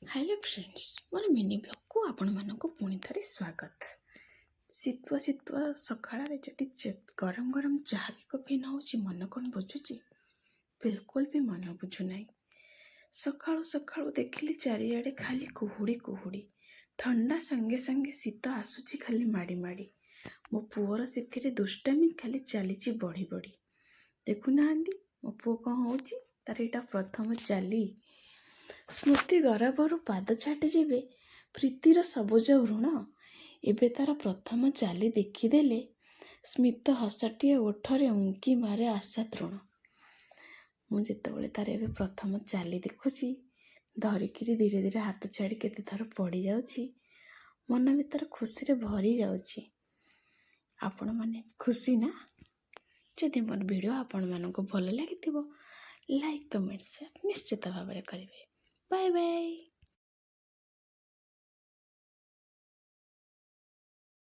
Hello friends, ମୋର mini ବ୍ଲଗ୍କୁ ଆପଣମାନଙ୍କୁ ପୁଣି ଥରେ ସ୍ୱାଗତ। ଶୀତୁଆ ଶୀତୁଆ ସକାଳରେ ଯଦି ଗରମ ଗରମ ଚାହା କି କଫି ନ ହେଉଛି, ମନ କ'ଣ ବୁଝୁଛି? ବିଲକୁଲ ବି ମନ ବୁଝୁନାହିଁ। ସକାଳୁ ସକାଳୁ ଦେଖିଲି ଚାରିଆଡ଼େ ଖାଲି କୁହୁଡ଼ି କୁହୁଡ଼ି। ଥଣ୍ଡା ସାଙ୍ଗେ ସାଙ୍ଗେ ଶୀତ ଆସୁଛି ଖାଲି ମାଡ଼ି ମାଡ଼ି। ମୋ ପୁଅର ସେଥିରେ ଦୁଷ୍ଟାମି ଖାଲି ଚାଲିଛି ବଢ଼ି ବଢ଼ି। ଦେଖୁନାହାନ୍ତି ମୋ ପୁଅ କ'ଣ ହେଉଛି? ତାର ଏଇଟା ପ୍ରଥମ ଚାଲି। ସ୍ମୃତି ଗୌରବରୁ ପାଦ ଚାଟି ଯିବେ ପ୍ରୀତିର ସବୁଜ ଭ୍ରୂଣ। ଏବେ ତାର ପ୍ରଥମ ଚାଲି ଦେଖିଦେଲେ ସ୍ମିତ ହସଟିଏ ଓଠରେ ଉଙ୍କି ମାରେ ଆଶା ତୃଣ। ମୁଁ ଯେତେବେଳେ ତାର ଏବେ ପ୍ରଥମ ଚାଲି ଦେଖୁଛି, ଧରିକିରି ଧୀରେ ଧୀରେ ହାତ ଛାଡ଼ି କେତେ ଥର ପଡ଼ିଯାଉଛି, ମନ ଭିତରେ ଖୁସିରେ ଭରି ଯାଉଛି। ଆପଣମାନେ ଖୁସି ନା? ଯଦି ମୋର ଭିଡ଼ିଓ ଆପଣମାନଙ୍କୁ ଭଲ ଲାଗିଥିବ, ଲାଇକ୍, କମେଣ୍ଟ, ସେୟାର ନିଶ୍ଚିତ ଭାବରେ କରିବେ। Bye bye.